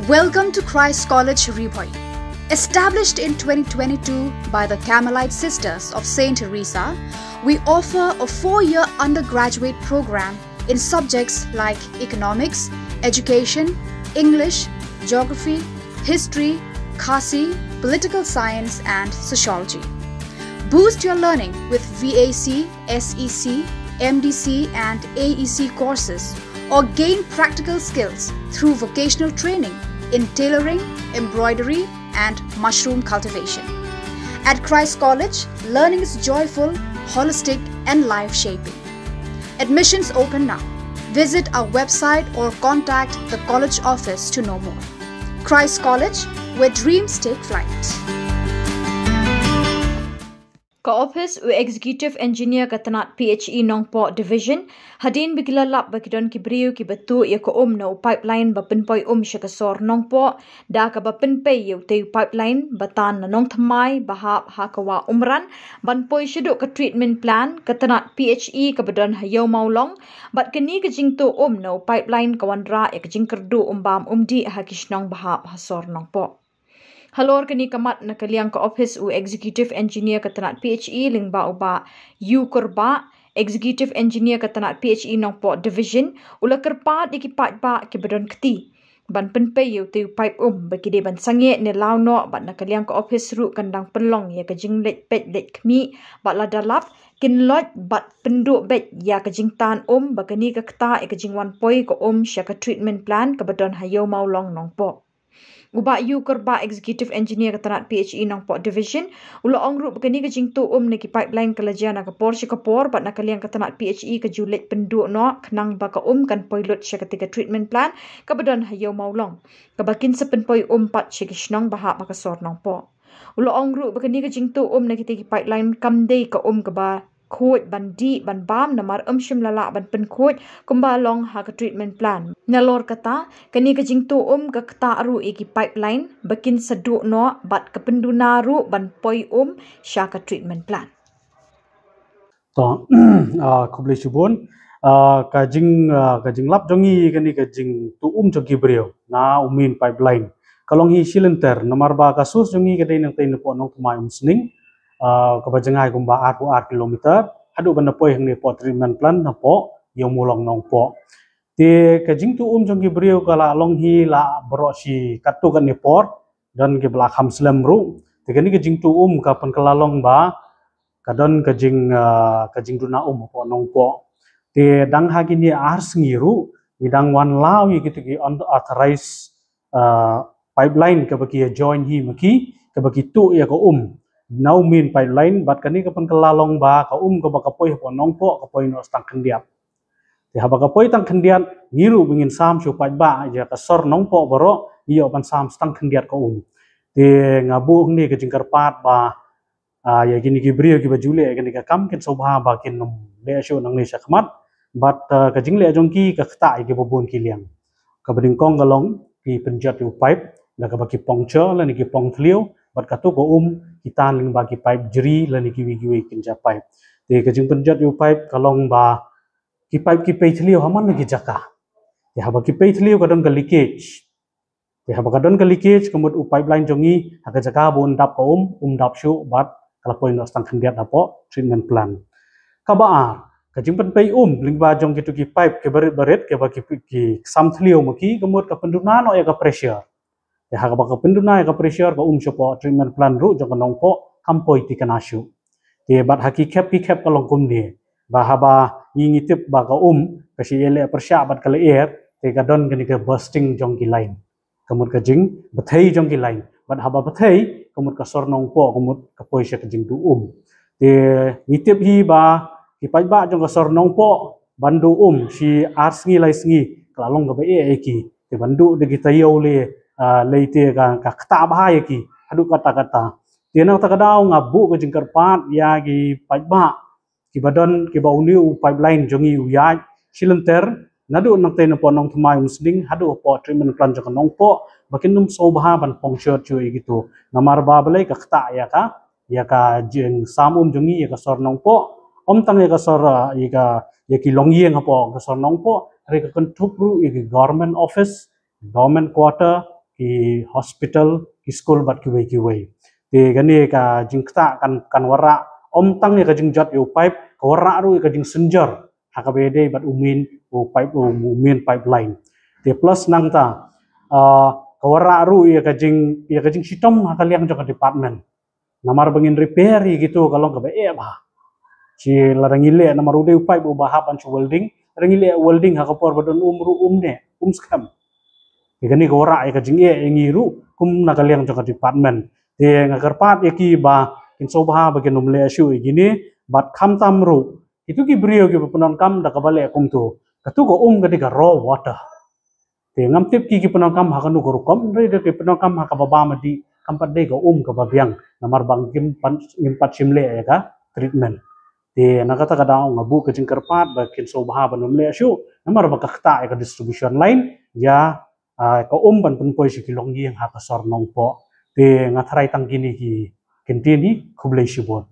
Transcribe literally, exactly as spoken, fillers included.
Welcome to Christ College Ri Bhoi. Established in twenty twenty-two by the Carmelite Sisters of Saint Teresa, we offer a four year undergraduate program in subjects like economics, education, English, geography, history, Khasi, political science, and sociology. Boost your learning with V A C, S E C, M D C, and A E C courses, or gain practical skills through vocational training in tailoring, embroidery, and mushroom cultivation. At Christ College, learning is joyful, holistic, and life shaping. Admissions open now. Visit our website or contact the college office to know more. Christ College, where dreams take flight. Ka office u Executive Engineer ka tnat P H E Nongpoh Division, hadien ba ki la lap ba ki don ki briew kiba tuh ïa ka um na u pipeline ba pynpoi um sha ka sor Nongpoh, da kaba pynpei ïa utei u pipeline ba tan na Nongthymmai ba hap ha ka wah Umran ban poi shaduh ka treatment plant, ka tnat P H E kaba don ha Ïew Mawlong, bad kane ka jingtuh um na u pipeline ka wanrah ïa ka jingkyrduh um bam um dih ha ki shnong ba hap ha sor Nongpoh. Halor kane ka mat, na ka liang ka office u Executive Engineer ka tnat P H E lyngba u Bah U Kyrbah, Executive Engineer ka tnat P H E Nongpoh Division, u la kyrpad ïa ki paidbah kiba don kti ban pynpei ïa utei u pipe um ba ki dei ban sangeh ne law noh, bad na ka liang ka office ruh kan dang pynlong ïa ka jingleit peit leit khmih, bad lada lap kin leit bad pynduh beit ïa ka jingtan um ba kane ka ktah ïa ka jingwan poi ka um sha ka treatment plant kaba don ha Ïew Mawlong Nongpoh. U Bah U Kyrbah, Executive Engineer ka tnat P H E Nongpoh Division, u la ong ruh ba kane ka jingtuh um na ki pipeline ka la jia na ka por sha ka por, bad na ka liang ka tnat P H E ka ju leit pynduh noh khnang ba ka um kan poi lut sha katei ka treatment plant kaba don ha Ïew Mawlong, kaba kin sa pynpoi um pat sha ki shnong ba hap ha ka sor Nongpoh. U la ong ruh ba kane ka jingtuh um na kitei ki pipeline kam dei ka um kaba khuid ban dih ban bam, namar ym shym la lah ban pynkhuid kumba long ha ka treatment plant. Nalor kata, kane ka jingtuh um ka ktah ruh ïa ki pipeline ba kin sa duh noh, bad ka pynduna ruh ban poi um sha ka treatment plant. To, ah, khublei shibun. Ah, ka jing, ah, ka jinglap jong ngi kane ka jingtuh um jong ki briew na u main pipeline ka long hi shilynter, namar ba ka source jong ngi ka dei nangtei napoh Nongthymmai Umsning, ah, kaba jngai kumba arphew ar kilometer haduh ban da poi hangne hapoh treatment plant napoh Ïew Mawlong Nongpoh. Te ka jingtuh um jong ki briew ka la long hi la baroh shi katto katne por, don kiba la kham slem ruh. Te kane ka jingtuh um ka pynkylla long ba ka don ka jing, ah, ka jingduna um hapoh Nongpoh. Te dang ha kine ar sngi ruh ngi dang wan law ïa kito ki unauthorized, ah, pipeline kaba ki ïa join hi ma ki, kaba ki tuh ïa ka um na u main pipeline, bad kane ka pynkylla long ba ka um kaba ka poi hapoh Nongpoh ka poi noh tang khyndiat. Te haba ka poi tang khyndiat, ngi ruh ba ngin sam sha u paidbah ïa ka sor Nongpoh baroh, ngi ïoh ban sam tang khyndiat ka um. Te nga buh hangne ka jingkyrpad ba, ah, ïa kine ki briew kiba ju leh kane ka kam kin sngewbha ba kin ym leh shuh nangne sha khmat. Bad, ah, ka jingleh jong ki ka ktah ïa kiba bun ki liang. Kaba nyngkong ka long ki pynjot ïa u pipe da kaba ki puncture lane ki pong thliew, bad kato ka um ki tan lyngba ki pipe jri lane kiwei kiwei ki kynja pipe. Te ka jingpynjot ïa u pipe ka long ba ki pipe ki pei thliew ha man la ki jaka. Te haba ki pei thliew ka don ka leakage. Te haba ka don ka leakage, ka mut u pipeline jong ngi ha ka jaka ba un dap ka um, um dap shuh bad ka la poi noh tang khyndiat hapoh treatment plant. Kaba ar, ka jingpynpei um lyngba jong kito ki pipe kiba rit ba rit, kiba ki, ki sam thliew ma ki, ka mut ka pynduna noh ïa ka pressure. Te haba ka pynduna ïa ka pressure, ka um shapoh treatment plant ruh jong ka Nongpoh kam poi thikna shuh. Te bad ha ki khep ki khep ka long kumne, ba haba ngi ngi tip ba ka um ka shu ïaleh pyrshah bad ka lyer, te ka don kane ka bursting jong ki line. Ka mut ka jingbthei jong ki line. Bad haba bthei, ka mut ka sor Nongpoh, ka mut ka poi sha ka jingduh um. Te ngi tip hi ba ki paidbah jong ka sor Nongpoh ban duh um shi ar sngi lai sngi ka la long kaba eh ïa ki. Te ban duh da ki taïew lei, ah, lei te ka, ka ktah bha ïa ki haduh katta katta. Te na kata ka daw nga buh ka jingkyrpad ïa ki paidbah kiba don, kiba une u pipeline jong ngi u ïaid shilynter naduh nangtei napoh Nongthymmai Umsning haduh hapoh treatment plant jong ka Nongpoh, ba kin ym sngewbha ban puncture shuh ïa kito. Namar ba balei? Ka ktah ïa ka, ïa ka jingsam um jong ngi ïa ka sor Nongpoh. Ym tang ïa ka sor, ah, ïa ka, ïa ki longïing hapoh ka sor Nongpoh, hynrei ka kynthup ruh ïa ki government office, government quarter, ki hospital, ki skul bad kiwei kiwei. Te kane ka jingktah kan kan wanrah ym tang ïa ka jingjot ïa u paip, ka wanrah ruh ïa ka jingsynjor ha kaba ïadei bad u main, u paip, u main pipeline. Te plus nangta, ah, ka wanrah ruh ïa ka jing ïa ka jingshitom ha ka liang jong ka department. Namar ba ngin repair ïa kito ka long kaba eh bha. Shi lada ngi leh namar u dei u paip uba hap ban shu welding, lada ngi leh welding ha ka por ba don um ruh um neh, um skhem. Ïa kane ka wanrah ïa ka jingeh ïa ngi ruh kum na ka liang jong ka department. Te nga kyrpad ïa ki ba kin sngewbha ba kin ym leh shuh ïa kine, bad khamtam ruh kito ki briew kiba pyndonkam da kaba leh kumto, kato ka um ka dei ka raw water. Te ngam tip ki ki pyndonkam ha kano ka rukom, hynrei da ki pyndonkam ha kaba bam dih, kam pat dei ka um kaba biang, namar ba ngim pat ngim pat shim leh ïa ka treatment. Te na kata ka daw nga buh ka jingkyrpad ba kin sngewbha ban ym leh shuh, namar ba ka ktah ïa ka distribution line, ïa, ah, ka um ban pynpoi sha ki longïing ha ka sor Nongpoh. Te nga tharai tang kine ki kyntien hi, khublei shibun.